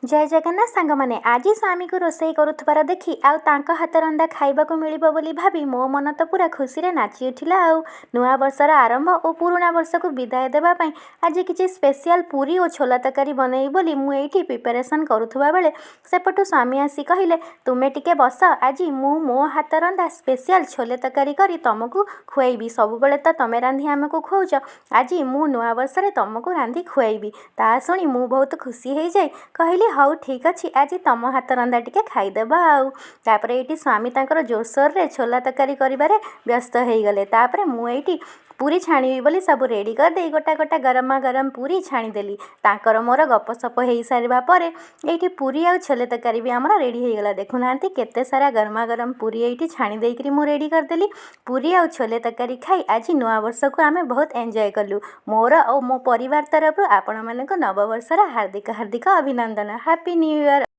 ଜୟ ଜଗନ୍ନାଥ ସାଙ୍ଗମାନେ। ଆଜି ସ୍ୱାମୀକୁ ରୋଷେଇ କରୁଥିବାର ଦେଖି ଆଉ ତାଙ୍କ ହାତ ରନ୍ଧା ଖାଇବାକୁ ମିଳିବ ବୋଲି ଭାବି ମୋ ମନ ତ ପୁରା ଖୁସିରେ ନାଚି ଉଠିଲା। ଆଉ ନୂଆ ବର୍ଷର ଆରମ୍ଭ ଓ ପୁରୁଣା ବର୍ଷକୁ ବିଦାୟ ଦେବା ପାଇଁ ଆଜି କିଛି ସ୍ପେଶିଆଲ ପୁରୀ ଓ ଛୋଲା ତରକାରୀ ବନେଇବି ବୋଲି ମୁଁ ଏଇଠି ପ୍ରିପାରେସନ୍ କରୁଥିବା ବେଳେ ସେପଟୁ ସ୍ୱାମୀ ଆସି କହିଲେ, "ତୁମେ ଟିକେ ବସ, ଆଜି ମୁଁ ମୋ ହାତ ରନ୍ଧା ସ୍ପେଶିଆଲ ଛୋଲେ ତରକାରୀ କରି ତମକୁ ଖୁଆଇବି। ସବୁବେଳେ ତ ତମେ ରାନ୍ଧି ଆମକୁ ଖୁଆଉଛ, ଆଜି ମୁଁ ନୂଆ ବର୍ଷରେ ତମକୁ ରାନ୍ଧି ଖୁଆଇବି।" ତା ଶୁଣି ମୁଁ ବହୁତ ଖୁସି ହେଇଯାଇ କହିଲି, "ହଉ, ଠିକ୍ ଅଛି, ଆଜି ତମ ହାତ ରନ୍ଧା ଟିକେ ଖାଇଦେବା।" ଆଉ ତାପରେ ଏଇଠି ସ୍ୱାମୀ ତାଙ୍କର ଜୋରସୋରରେ ଛୋଲା ତରକାରୀ କରିବାରେ ବ୍ୟସ୍ତ ହେଇଗଲେ। ତାପରେ ମୁଁ ଏଇଠି ପୁରୀ ଛାଣିବି ବୋଲି ସବୁ ରେଡ଼ି କରିଦେଇ ଗୋଟା ଗୋଟା ଗରମା ଗରମ ପୁରୀ ଛାଣିଦେଲି। ତାଙ୍କର ମୋର ଗପସପ ହେଇସାରିବା ପରେ ଏଇଠି ପୁରୀ ଆଉ ଛୋଲେ ତରକାରୀ ବି ଆମର ରେଡ଼ି ହେଇଗଲା। ଦେଖୁନାହାନ୍ତି, କେତେ ସାରା ଗରମା ଗରମ ପୁରୀ ଏଇଠି ଛାଣି ଦେଇକିରି ମୁଁ ରେଡ଼ି କରିଦେଲି। ପୁରୀ ଆଉ ଛୋଲେ ତରକାରୀ ଖାଇ ଆଜି ନୂଆ ବର୍ଷକୁ ଆମେ ବହୁତ ଏନ୍ଜୟ କଲୁ। ମୋର ଆଉ ମୋ ପରିବାର ତରଫରୁ ଆପଣମାନଙ୍କୁ ନବବର୍ଷର ହାର୍ଦ୍ଦିକ ହାର୍ଦ୍ଦିକ ଅଭିନନ୍ଦନ। Happy new year.